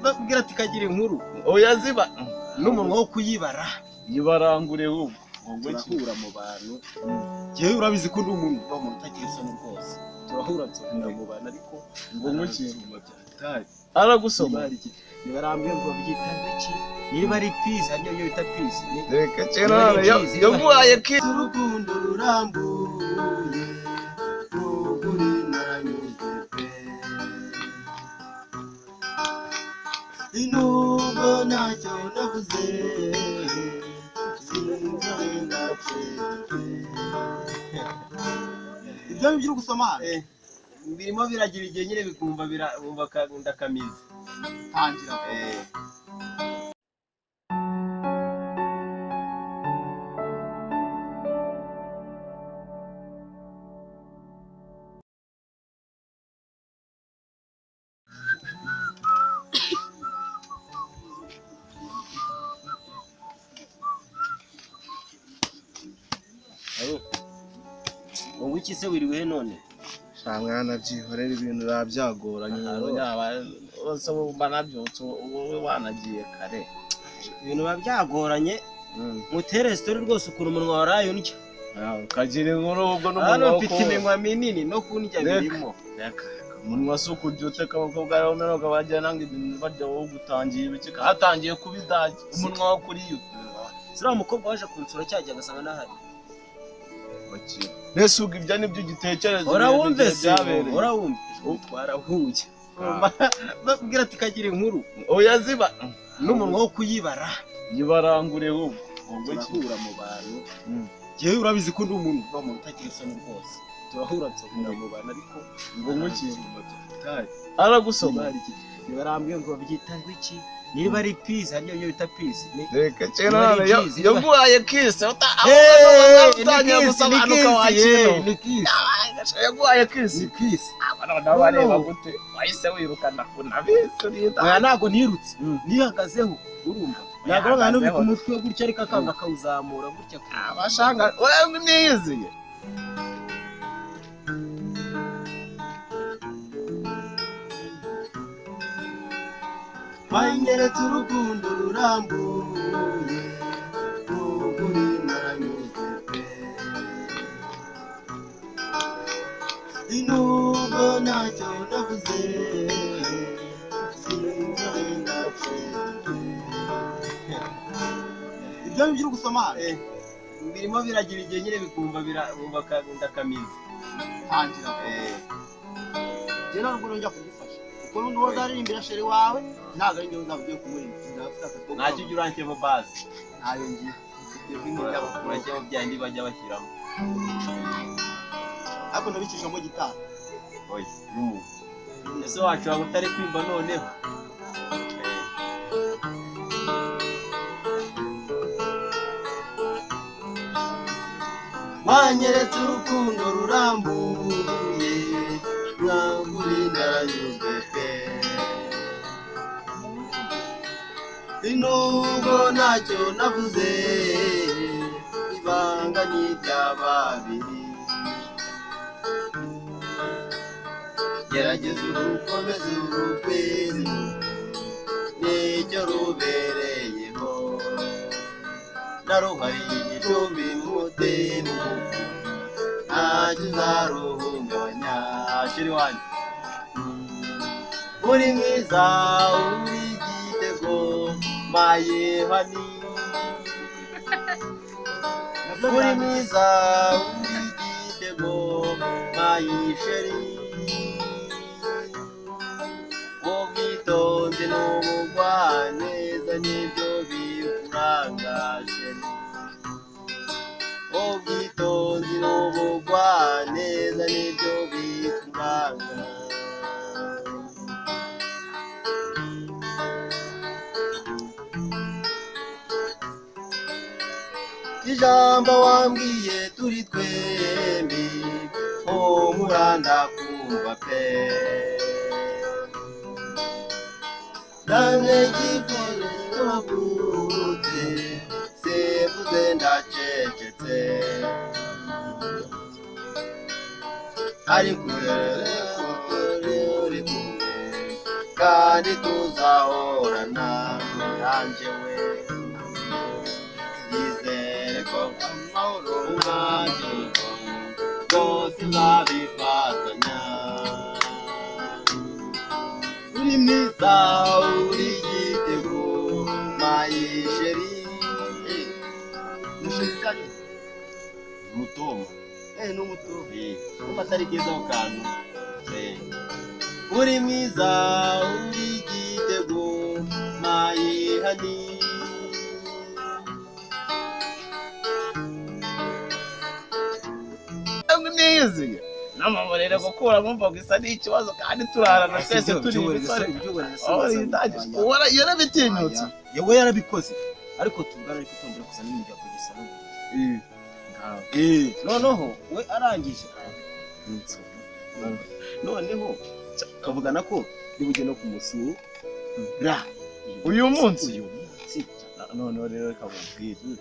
Babwira ati kagira inkuru. Oya ziba n'umunwa wo kuyibara. Yibarangure ahubwo. Turahura mu bantu. Jewe urabizi ko ndi umuntu uba mu utagira isoni rwose. Turahura nsomera mu bantu ariko ngo nguki byatari. Aragusoma. Nibarambwiye ngo babyita iki? Niba ari peace, hariyo yo bita peace. Reka kera yaguhaye kiss. Urukundo rurambuye n'ukuri naranyuzwe pe. Nubwo ntacyo navuze sinzongera pe. Ibyo ngibyo uri gusoma Birimo biragira igihe nyine bikumva bumva ndakamiza. Tangira. Wowe iki se wiriwe he none? Mwana byihorera ibintu biba byagoranye bose mba nabyutse wowe wanagiye kare. Ibintu biba byagoranye. Mutere story rwose ukuntu umunwa waraye undya. Ukagira inkuru ubwo n'umunwa Hano wo mfite iminwa minini no kundya birimo. Umunwa si ukurya uteka abakobwa rero umeruka bajya nanga ibintu barya wowe ugutangiye ibiki hatangiye kuba idage umunwa wo kuriyo. Siriya mukobwa waje kunsura cyagiye agasanga nahari. Mbese ubwo ibyo nibyo ugitekereza? Urawumve se, urawumve. Twarahuye. Babwira ati kagira inkuru. Oya ziba n'umunwa wo kuyibara. Yibarangure ahubwo. Turahura mu bantu. Jewe urabizi ko ndi umuntu uba mu utagira isoni rwose. Turahura nsomera mu bantu ariko ngo nguki byatari. Aragusoma. Nibarambwiye ngo babyita iki? Niba ari peace, hariyo yo bita peace. Reka kera yaguhaye kiss. Utangiye gusobanuka wakino. Ni kiss. Yaguhaye kiss. Ni kiss. Abana bareba gute? Wahise wirukana kunabizi urita. Oya ntago nirutse. Nihagazeho urumva. Ntabwo ari nubika umutwe gutya ariko akanga akawuzamura gutya. Abashanga wewe niyiziye. Wanyeretse urukundo rurambuye n'ukuri naranyuzwe pe. Nubwo ntacyo navuze sinzongera pe. Ibyo ngibyo uri gusoma Birimo biragira igihe nyine bikumva bumva ndakamiza. Tangira. Njye ntabwo nongera kugufasha kuko n'undi wazaririmbira sheri wawe ntabwo ari njyewe uzaba ugiye kumuririmba. Ntacyo ujya urankemo bazi. Ntayo ngiye. Urankemo bya bindi bajya bashyiramo. Ariko ndabicishamo gitari. Oya, n'umuntu. Ese washobora utari kwimba noneho? Wanyeretse urukundo rurambuye mwanguri naranyuzwe pe. Nubwo ntacyo navuze ibanga ni irya babiri. Gerageza urukomeze urugwize nicyo rubereyeho. Naruhariye igicumbi mu mutima ntacyo uzaruhungabanya. Sheri wanjye uri mwiza uri igitego mayehani. Uri mwiza uri igitego mayisheri. Ubwitonzi n'ubugwaneza nibyo bikuranga sheri. Ubwitonzi n'ubugwaneza nibyo bikuranga. Ijambo wambwiye turi twembi humura ndakumva pe. Namwe igifuzo cy'abavutse simvuze ndacecetse. Ariko uri kumwe Kandi tuzahorana yanjye we. Yizere ko amahoro nanjye byose nzabifatanya. Uri mwiza, uri igitego, my chérie. Mutoma. N'umuto. Kuba atari keza ako kantu. Uri mwiza, uri igitego, my honey. Niyiziye n'amamurere gukura mwumva ngo isa n'ikibazo kandi turarana twese turi ibisore. Yarabitinyutse yewe, yarabikoze, ariko tuvugana, ariko tongera kuzana ibintu bya kugisa n'ubu. Noneho we arangije, noneho tukavugana ko bujye no kumusura uyu munsi. Uyu munsi. Noneho rero reka mubwire,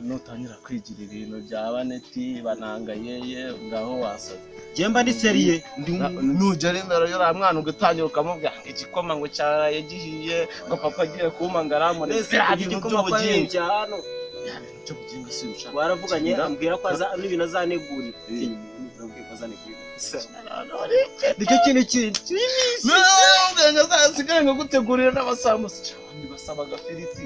nutangira kwigira ibintu bya baneti bananga yeye, ngaho wasaze. Njye mba ndi sérieux, ndi Nugera imbere y'uriya mwana ugatangira ukamubwira ngo igikoma ngo cyaraye gihiye, ngo papa agiye kumpa ngo aramure. Mbese Biriya bintu igikoma kwa by'ubugingo bya hano. Biriya bintu by'ubugingo si ubishaka. Baravuganye, ambwira ko aza n'ibintu azanegurira, urabwiye ko azanegurira, nicyo kintu kinshimishije. Ubwenge azasigare ngo gutegurira n'abasambusa, abandi basaba agafiriti.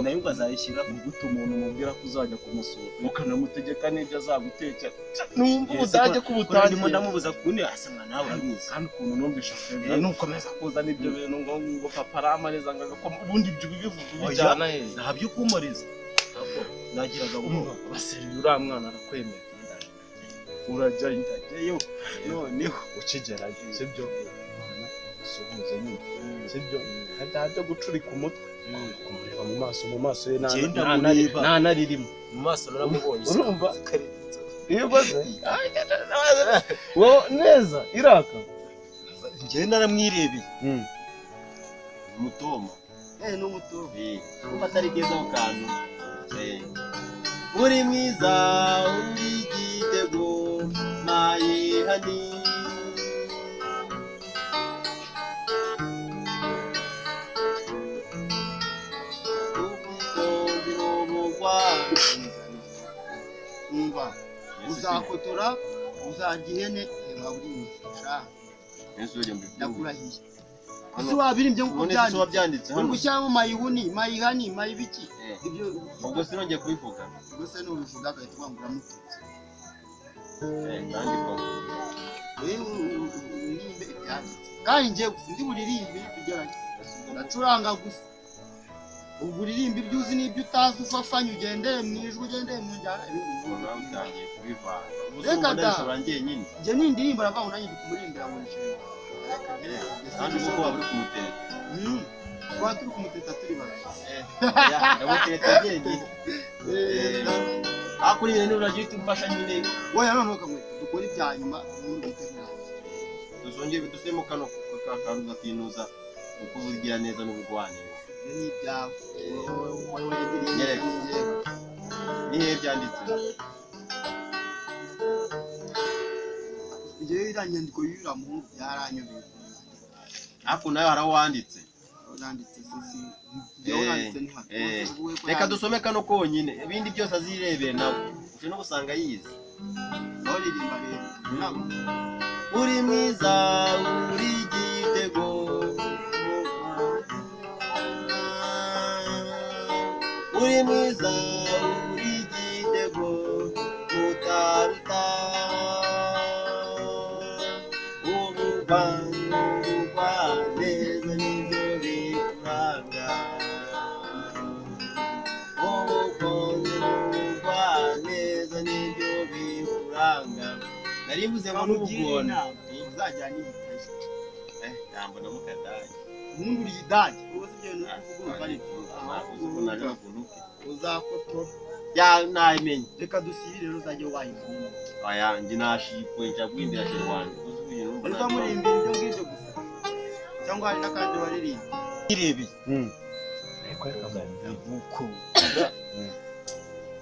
Nayo ngo azayishyira. Ni gute umuntu umubwira ko uzajya kumusura ukanamutegeka n'ibyo azagutekera? Numva ubudage ko Ndimo ubutangiye. ndamubuza kundi asa mwana, nawe urabizi. Kandi ukuntu numvisha Febra, nukomeza kuzana ibyo bintu ngo papa aramariza ngo agakoma, ubundi ibyo ubivuga ubijyana he? Ntabyo kumuriza, ahubwo nagiraga ngo Baseriye, uriya mwana arakwemera, urajyayo. Ndajyayo noneho. Ukigerayo, sibyo, usuhuze nyine, sibyo, nta byo gucurika umutwe, kumureba mu maso, mu maso ye Ngenda mureba. nta naririmo. Mu maso naramubonye. Urumva iyo ukoze wowe neza iraka. Njye naramwirebeye. Mutoma. N'umuto. Kuba atari keza ako kantu. Uri mwiza, uri igitego, my honey. Ubwitonzi n'ubugwaneza. Umva, uzakotora, uzarya ihene nka ndakurahiye. Ese wabirimbye nk'uko None se byanditse? wabyanditse Uri hano? gushyiramo mayihuni, mayihani, mayibiki? Ibyo Ubwo sinongeye kubivuga. Ubwo se nubivuga agahita uvuga ngo uramututse. Kandi koko. Wewe uririmbe ibyanditse, kandi njye gusa ndi buririmbe tugerayo, ndacuranga gusa. Ubwo uririmba ibyo uzi n'ibyo utazi, ufafanye, ugendere mu ijwi, ugendere mu njyana, ibindi Ubwo nawe utangiye kubivanga. Ubu Reka urumva da. ndabishobora njyenyine. Njye nindirimba aravuga ngo nanjye ndi kumuririmbira ngo nishimwe. Kandi ubu ko waba uri kumutera. Kuba turi kumuteta turi babiri. Ndamutereta njyenyine. Ariko nyine niba uragira icyo umfasha nyine. Wowe noneho kamwe dukora ibya nyuma, ubundi duhite birangira. Tuzongere dusubiremo kano kantu gakinuza uko ubugira neza n'ubugwaneza. Ibyo ni ibyawe. Wowe wegereye. Nyereka. Ni hehe byanditse? Njyewe iriya nyandiko y'uriya muhungu byaranyobeye. Ariko nawe hari aho wanditse. Aho nanditse se si njyewe nanditse ni hano. Bose uvuge ko Reka yanditse. dusome kano konyine, ibindi byose azirebere nawe. Ushobora no gusanga yize. Aho ririmba rero. Ntabwo. Uri mwiza, uri igitego, uri mwiza, uri igitego, utaruta ubugwaneza nibyo bikuranga, ubukunzi n'ubugwaneza nibyo bikuranga. Nari mvuze ngo Bamugire n'ubugona. inama, uzajyana ibitayi. Nambona mukadage. Umuhungu uri idage. Ubwo si ibyo bintu uri kuvuga, urumva ari byo. Uzakotora. Ya, nabimenye. Reka dusibire rero, uzajye wayivuma. Aya njye nashikwe nja guhimbira chéri wanjye. Uzi ibintu numva Uri muririmbira ibyo ngibyo gusa cyangwa hari n'akandi waririmba? Yirebeye. Ariko reka mubwire. Uko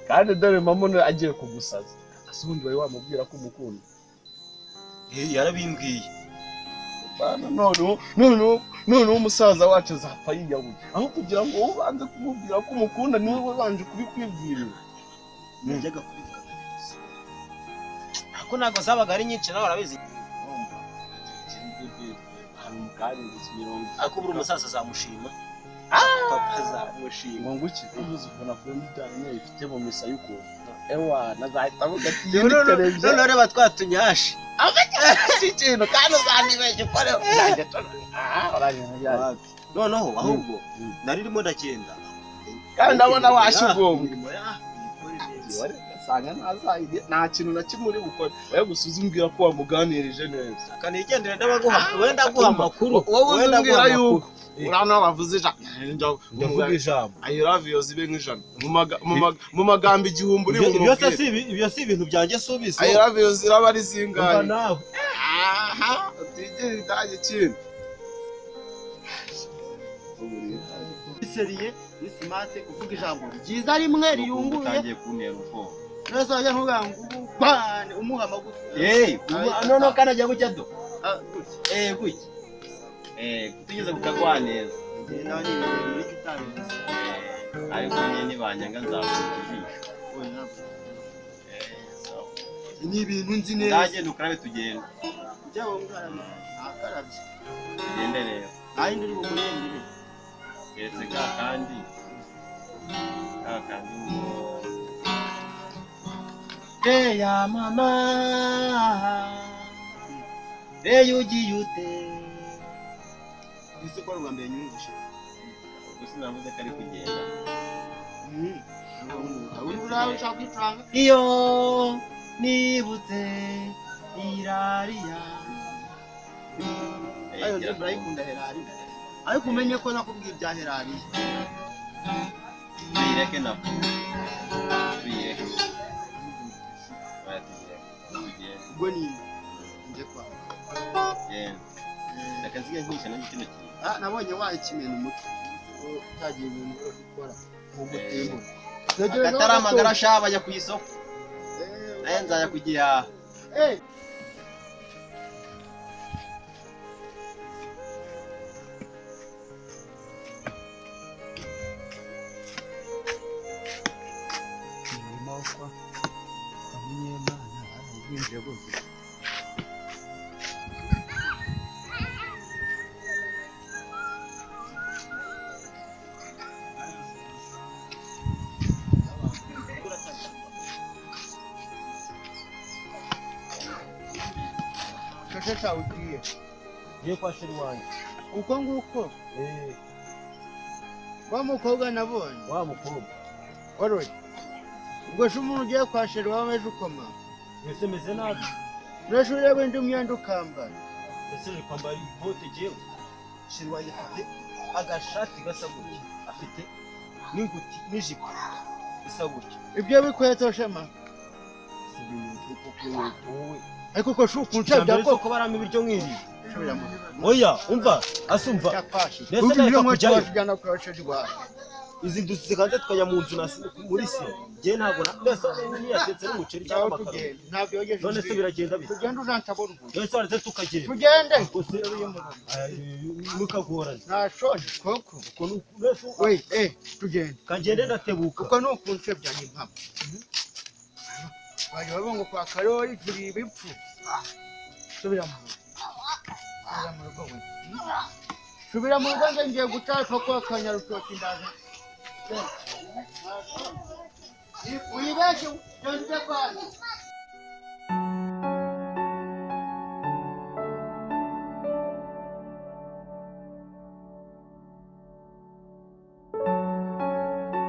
Kandi dore mama agiye kugusaza. Ese ubundi wari wamubwira ko umukunda? Yarabimbwiye. Bana noneho umusaza wacu azapfa yiyahuye aho kugira ngo wowe ubanze kumubwira ko umukunda niwe wabanje kubikwibwirira. Najyaga kubivuga ako ntabwo zabaga ari nyinshi nawe urabizi. Ariko buri umusaza azamushima. Papa azamushima. Ngo nguki uvuze ukuntu akunda ibyanyu ifite mu misa y'ukuntu. Ewa nazahita avuga ati None reba twatunyashi. Ikintu kandi uzanibeshye ukoreho. Noneho ahubwo nari ndimo ndagenda. Kandi ndabona washyugombwa. Usanga nta kintu na kimwe uri bukore. Oya gusa uzumbwira ko wamuganirije neza. Kanigendere ndabaguha wenda guha amakuru. Wowe uzumbwira yuko urano bavuze ijambo. Ndavuga ijambo. I love you zibe nk'ijana. Mu magambo igihumbi uri bumubwire. Ibyo si ibintu byanjye subizo. I love you ziraba ari zingahe? Aha, utigera itage kintu. Seriye ni smart uvuga ijambo ryiza rimwe riyunguye. Utangiye kuntera ubwoba. Nese wajya nkuga ngo umuha amagufi. Noneho kandi ajya gutya do. Gutya. Tugeze kukagwa neza. Muri gitari. Ariko nyine banyanga nzakubita ijisho. Ni ibintu nzi neza. Ndagenda ukarabe tugenda. Njya wongarama akarabye. Tugende rero. Ayi ndiri bumurengere. Keretse ka kandi Eya mama Eya ugiye ute. Ese ko rwa mbere nyumvishe. Ubwo sinavuze ko ari kugenda. Urawe ushaka kwicanga. Iyo nibutse irariya. Ayo ndayikunda herariya. Ariko umenye ko nakubwiye ibya herariya. Tuyireke nako. Tuyireke. Ubwo ni nje kwa. Reka nzige nkisha nanjye kino kintu. Nabonye wayikimena umutwe. Utagiye ibintu uri gukora mu mutimbo. Akatari amagara sha bajya ku isoko. Naye nzajya kugihaha. Umurima wo kwa Munyemana barawuhinze bose. Shasha ugiye. Ngiye kwa sheri wanjye. Uko nguko? Wa mukobwa nabonye. Wa mukobwa. Oroye. Ubwo se umuntu ugiye kwa sheri wawe ejo ukoma. Mbese meze nabi. Mbese urebe undi mwenda ukambara. Mbese uri kwambara ikote jyewe. Sheri wanjye afite agashati gasa gutya. Afite n'inguti n'ijipo isa gutya. Ibyo bikweto shema. Ariko ko shuku nshabya ko barama ibiryo nk'ibi. Oya umva asumva. Mbese ndeka kujyayo. Izi nzu zikanze tukajya mu nzu muri se. Jye ntabwo mbese niyatetse n'umuceri cyangwa amakaroni. None se biragenda bite? Tugende uzantabona ubwo. None se waretse tukagenda. Tugende. Mukagorana. Nashonje koko. We tugende. Kagende ndatebuka. Uko nukunsebya ni impamo. Bajya bavuga ngo kwa Karori turi ibipfu. Subira mu rugo. Subira mu rugo we. Subira mu rugo ngiye gutaka kwa Kanyarutoki ndaza. Uyibeshe ugende kwa.